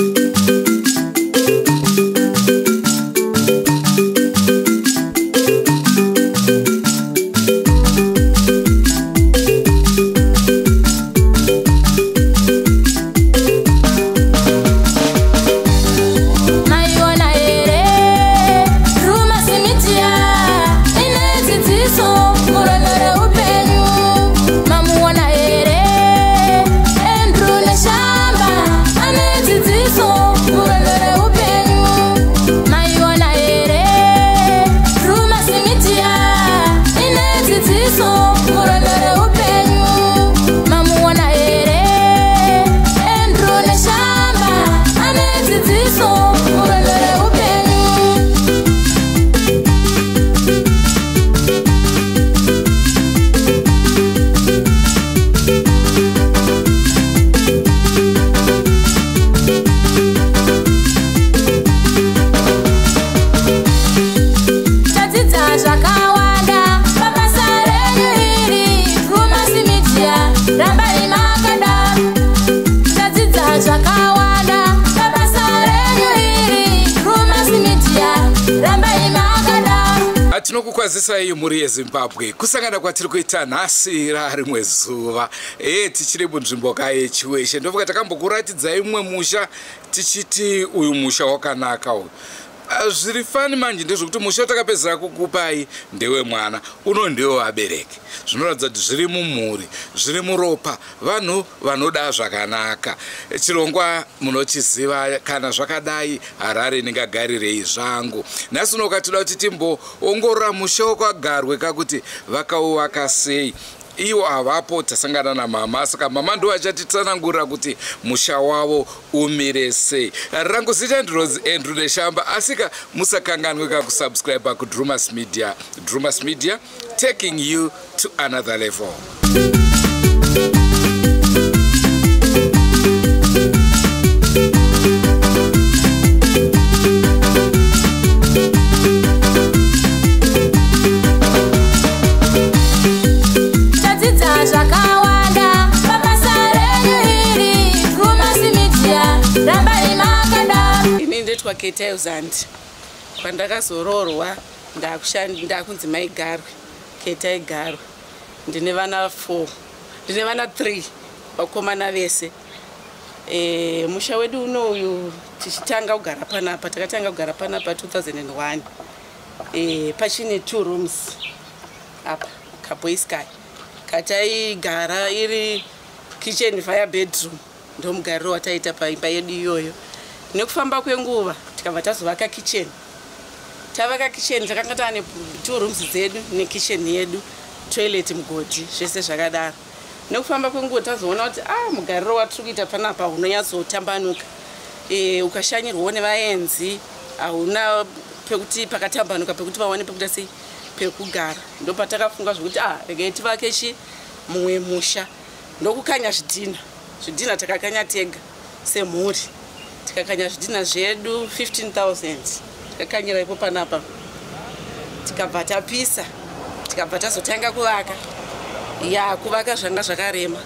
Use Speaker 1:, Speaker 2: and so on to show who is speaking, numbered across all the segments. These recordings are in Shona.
Speaker 1: Maiona here Drewmas Media ine dzidziso murwendo reupenyu. Mamuona here Andrew Neshamba ane dzidziso murwendo reupenyu. Maiona here Drewmas Media ine dzidziso murwendo reupenyu. Mamuona here Andrew Neshamba ane dzidziso murwendo reupenyu. Tadzidza zvakawanda pabasa renyu iri Drewmas Media, rambai makadaro. Tadzidza zvakawanda pabasa renyu iri Drewmas Media, rambai makadaro.
Speaker 2: Tinokukwazisai mhuri yeZimbabwe. Kusangana kwatiri kuita nhasi rarimwe zuva, tichiri munzvimbo kayeChiweshe. Ndofunga takambokuratidzai mumwe musha tichiti uyu musha wakanaka uyu. Zviri funny manje ndezvekuti musha watakapedzera kukupai ndewemwana, uno ndewevabereki. Zvinoratidza kuti zviri mumhuri, zviri muropa, vanhu vanoda zvakanaka. Chirongwa munochiziva, kana zvakadai Harare ndingagarirei zvangu. Nhasi uno ukatoda kuti timboongorora musha wekwaGarwe kakuti vakauvaka sei. Ivo havapo, tasangana namama, saka mama ndo vachatitsanangurira kuti musha wavo umire sei. Rangu zita ndinonzi Andrew Neshamba, asika musakanganwe kakusubscribe kuDrewmas Media. Drewmas Media, taking you to another level.
Speaker 1: Tadzidza zvakawanda pabasa renyu iri Drewmas Media, rambai makadaro.
Speaker 3: Ini ndoitwa Ketaizandi. Kwandakazoroorwa ndakunzi Mai Garwe, Ketai Garwe. Ndine vana 4, ndine vana 3, vakomana vese. Musha wedu unoyu tichitanga kugara panapa, takatanga kugara panapa 2001. Pachine 2 rooms apa, kaboysky kataigara, iri kitchen via bedroom. Ndo mugariro wataita paimba yedu iyoyo. Nekufamba kwenguva tikabva tazovaka kitchen. Tavaka kitchen, takanga taane 2 rooms dzedu nekitchen yedu, toilet, mugodhi, zvese zvakadaro. Nekufamba kwenguva tazoona kuti mugariro watiri kuita panapa unonyatsotambanuka. Ukashanyirwawo nevaenzi hauna pekuti pakatambanuka pekuti vawane pekuita sei, pekugara. Ndopatakafunga zvokuti regai tivake chi mumwe musha. Ndokukanya zvidhina. Zvidhina takakanya tega semhuri, tikakanya zvidhina zvedu 15,000, tikakanyira ipo panapa, tikabva tapisa, tikabva tazotanga kuvaka. Ya, kuvaka zvanga zvakarema.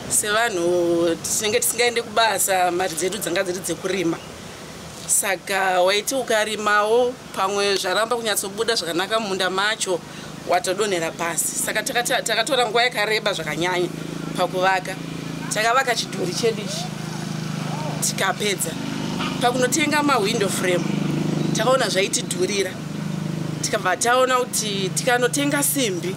Speaker 3: Sevanhu tinenge tisingaende kubasa, mari dzedu dzanga dziri dzekurima, saka waiti ukarimawo pamwe zvaramba kunyatsobuda zvakanaka mumunda macho, watodonhera pasi. Saka takatora nguva yakareba zvakanyanya pakuvaka. Takavaka chidhuri chedu ichi tikapedza. Pakunotenga mawindow frame takaona zvaitidhurira, tikabva taona kuti tikanotenga simbi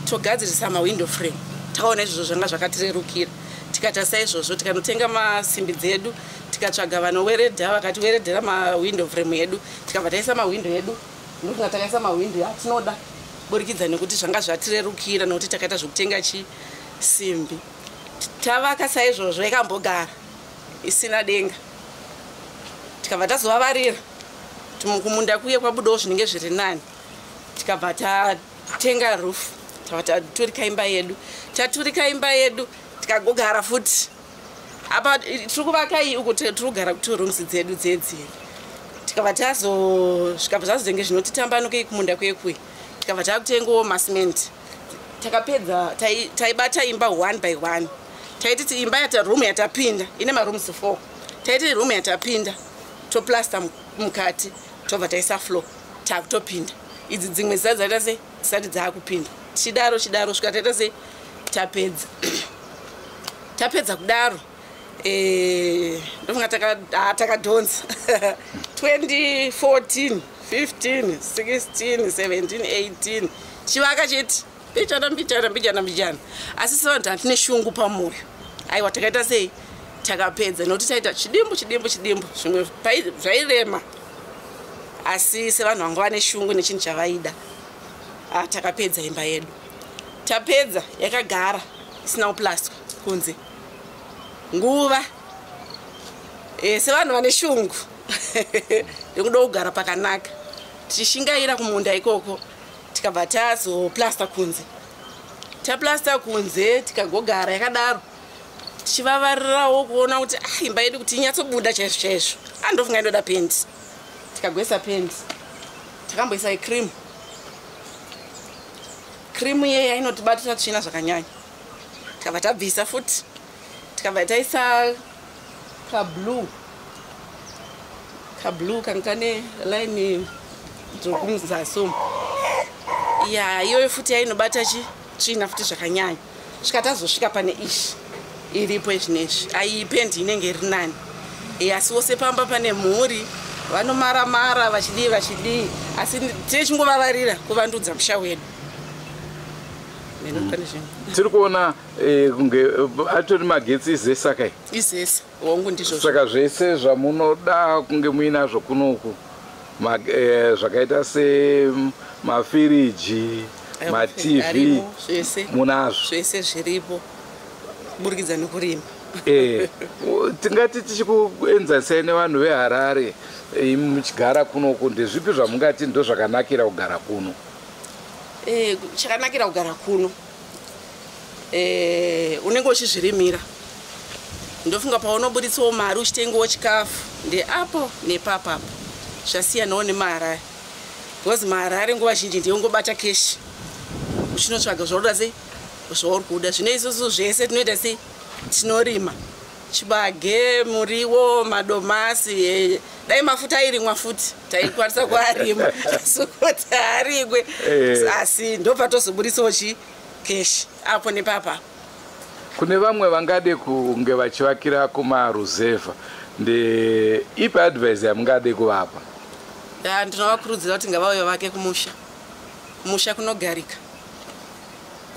Speaker 3: togadzirisa mawindow frame. Takaona izvozvo zvanga zvakatirerukira, tikaita saizvozvo. Tikanotenga masimbi dzedu, tikatsvaga vanoweredha, vakatiweredhera mawindow frame edu, tikabva taisa mawindo edu. Ndofunga takaisa mawindo atinoda burikidza nekuti zvanga zvatirerukira, nekuti takaita zvokutenga chisimbi. Tavaka saizvozvo, yakambogara isina denga, tikabva tazovavarira kumunda kuye kwabudawo zvinenge zviri nani, tikabva tatenga roof, tabva taturika imba yedu. Taturika imba yedu, tikagogara futi apa. Tiri kuvaka iyi, uku tiri kugara ku2 rooms dzedu dzedziri. Tikabva tazosvikabva zvazozenge zvinotitambanukei kumunda kwekuye, tikabva takutengawo masimenti. Takapedza, taibata imba one by one. Taititi imba yata room yatapinda ine marooms 4. Taiti room yatapinda toplasta mukati, tobva taisa floor, takutopinda. Idzi dzimwe dzisati dzaita sei, dzisati dzaakupinda. Chidaro chidaro svika taita sei, tapedza. Tapedza kudaro, ndofunga takadhonza 2014, 15, 16, 17, 18, chivaka chete, mbichana mbichana mbichana mbichana. Asi sevanhu hatine shungu pamwoyo, aiwa, takaita sei, takapedza, nokuti taita chidimbu chidimbu chidimbu, zvimwe zvairema, asi sevanhu vanga vane shungu nechinhu chavaida, takapedza imba yedu. Tapedza, yakagara isina kuplastwa kunze nguva. Sevanhu vane shungu yekuda kugara pakanaka, tichishingaira kumunda ikoko, tikabva tazoplasta kunze. Taplasta kunze, tikagogara yakadaro, tichivavarirawo kuona kuti imba yedu kuti inyatsobuda chaizvo chaizvo, andofunga indoda pendi. Tikagwesa pendi, takamboisa icream. Cream iyeya inotibatira tsvina zvakanyanya. Tikabva tabvisa futi, tikabva taisa kablue, kablue kanga kane line dzokumuzasi umu. Ya, iyoyo futi yainobata tsvina futi zvakanyanya, svika tazosvika pane ishi iripo izvinezvi. Aipendi inenge iri nani. Asi wose pamba pane mhuri vanomaramara vachidii vachidii, asi tichingovavarira kuvandudza musha wedu. Pane zvimwe.
Speaker 2: Tiri kuona kunge atori magetsi iZESA kai?
Speaker 3: iZESA, hongu, ndizvozvo.
Speaker 2: Saka zvese zvamunoda kunge muinazvo kunoku, zvakaita semafiriji, maTV,
Speaker 3: Arimo zvese.
Speaker 2: munazvo?
Speaker 3: Zvese zviripo kuburikidza nekurima.
Speaker 2: Tingati tichikuenzanisai nevanhu veHarare, imi muchigara kunoku, ndezvipi zvamungati ndo zvakanakira kugara kuno?
Speaker 3: Chakanakira kugara kuno, unenge uchizvirimira. Ndofunga paunoburitsawo mari uchitengawo chikafu, ndeapo nepapapo zvasiyanawo nemaHarare, because maHarare nguva zhinji ndeyongobata cash uchinotsvaga zvaunoda sei, zvauri kuda. Zvino isusu zvese tinoita sei, tinorima chibage, muriwo, madomasi. Dai mafuta airimwa futi, taikwanisa kuarima, asi kuti haarikwe. Asi ndopatozoburitsawo chi cash apo nepapa.
Speaker 2: Kune vamwe vangade kunge vachivakira kumaruzevha, ndeipi advice yamungade kuvapa?
Speaker 3: Ya, ndinovakurudzira kuti ngavauye vake kumusha. Kumusha kunogarika,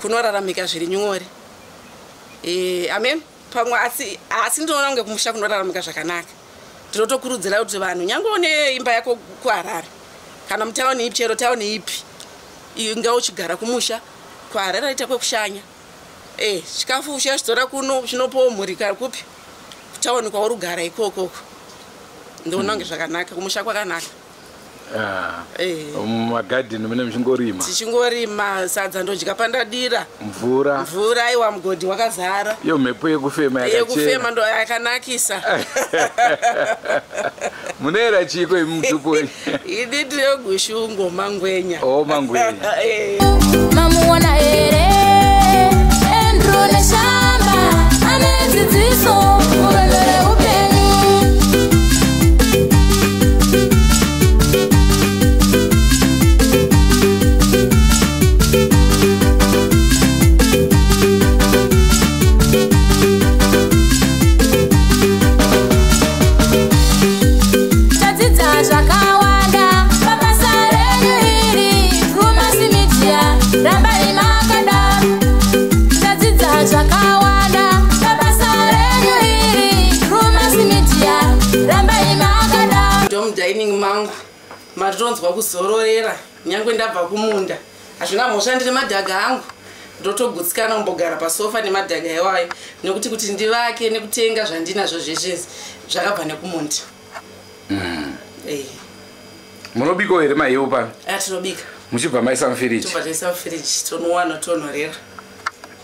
Speaker 3: kunoraramika zviri nyore. Amen, pamwe asi ndinoona kunge kumusha kunoraramika zvakanaka. Ndinotokurudzira kuti vanhu, nyange une imba yako kuHarare kana mutauni ipi, chero tauni ipi, inga uchigara kumusha. KuHarare ita kwekushanya. Chikafu uchachitora kuno, chinopawo mhuri kupi, kutauni kwauri kugara ikokoko. Ndinoona kunge zvakanaka, kumusha kwakanaka.
Speaker 2: Mumagadheni mune muchingorima?
Speaker 3: Tichingorima, sadza ndodya pandadira.
Speaker 2: Mvura?
Speaker 3: Mvura, aiwa, mugodhi wakazara.
Speaker 2: Iyo mhepo yekufema
Speaker 3: yekufema
Speaker 2: yakachena.
Speaker 3: Ndo yakanakisa.
Speaker 2: Munoera chiko imi mutupo?
Speaker 3: Ini ndine Gushungo Mangwenya.
Speaker 2: O, Mangwenya.
Speaker 1: Mamuona here Andrew Neshamba ane dzidziso murwendo reupenyu? Tadzidza zvakawanda pabasa renyu iri, Drewmas Media, rambai makadaro. Tadzidza zvakawanda pabasa renyu iri, Drewmas Media, rambai makadaro.
Speaker 3: Ndomudining mangu matinonzwa kuzororera. Nyange ndabva kumunda, hazvina mhosva, ndine madhaga angu, ndotogutsikana kumbogara pasofa nemadhaga iwayo, nekuti kuti ndivake nekutenga zvandinazvo zveshe zvakabva nekumunda.
Speaker 2: Munobikawo here mahewu pano?
Speaker 3: Tinobika.
Speaker 2: Muchibva maisa mufiriji?
Speaker 3: Tobva taisa mufiriji, tonowana tonhorera.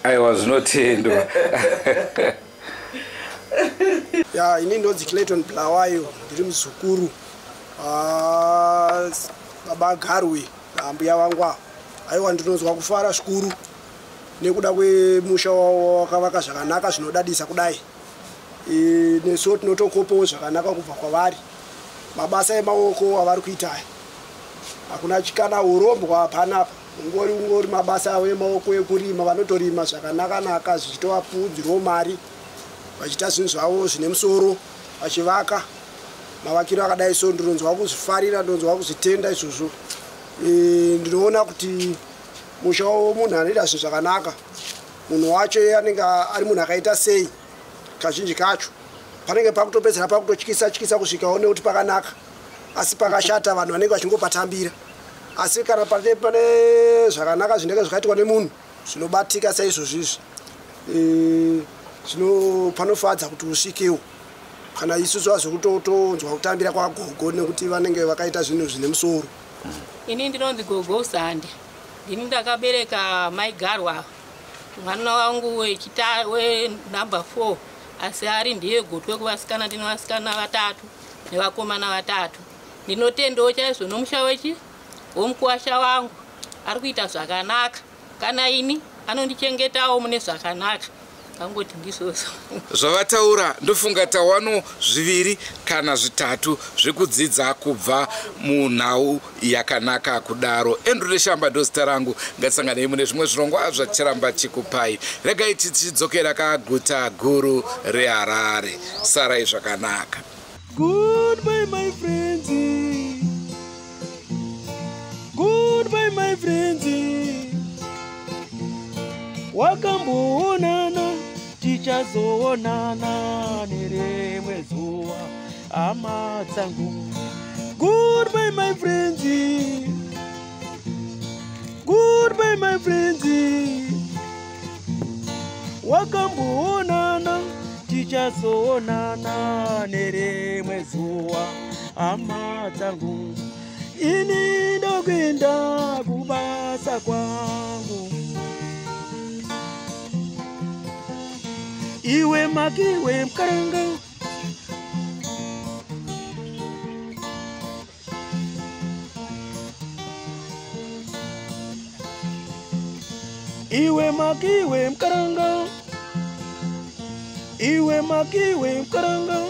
Speaker 2: Aiwa, zvinotendwa.
Speaker 4: Ya, ini ndonzi Clayton Blawayo, ndiri muzukuru baba Garwe, ambuya vangu ava. Aiwa, ndinonzwa kufara zvikuru nekuda kwemusha wakavaka zvakanaka zvinodadisa kudai. Nesuwo tinotokopawo zvakanaka kubva kwavari. Mabasa emaoko avari kuita aya, hakuna chikana urombwa panapa. Ungori mabasa avo emaoko ekurima, vanotorima zvakanaka-naka zvichitovapudzirawo mari, vachiita zvinhu zvavo zvine musoro, vachivaka mavakiro akadai. So ndinonzwa kuzvifarira, ndinonzwa kuzvitenda izvozvo. Ndinoona kuti musha womunhu anoita zvinhu zvakanaka, munhu wacho anenge ari munhu akaita sei. Kazhinji kacho panenge pakutopedzera pakutotyisa tyisa kusvika nekuti pakanaka, asi pakashata vanhu vanenge vachingopatambira. Asi kana pane zvakanaka zvinenge zvakaitwa nemunhu zvinobatika saizvozvo izvi, zvino panofadza kuti usvikewo. Kana isusu azokutotonzwa kutambira kwagogo nekuti vanenge vakaita zvinhu zvine musoro.
Speaker 5: Ini ndinonzi Gogo Sande. Ndini ndakabereka Mai Garwa, mwana wangu wenhamba 4, asi ari ndiye gotwe kuvasikana. Ndine vasikana 3 nevakomana 3. Ndinotendawo chaizvo nomusha womukuwasha wangu, ari kuita zvakanaka. Kana ini anondichengetawo mune zvakanaka. Angoti ndizvozvo.
Speaker 2: Zvavataura, ndofunga tawano 2 kana 3 zvekudzidza kubva munhau yakanaka kudaro. Andrew Neshamba ndozita rangu. Ngatisanganei mune zvimwe zvirongwa zvacharamba chikupai. Regai tichidzokera kaguta guru reHarare. Sarai zvakanaka.
Speaker 6: Goodbye my friends, goodbye my friends. Wakamboonana, tichazoonana nerimwe zuva, hama dzangu. Goodbye my friends, goodbye my friends. Wakamboonana, tichazoonana nerimwe zuva, hama dzangu. Ini ndokuenda kubasa kwangu. Iwe makiwe mkaranga, iwe makiwe mkaranga, iwe makiwe mkaranga.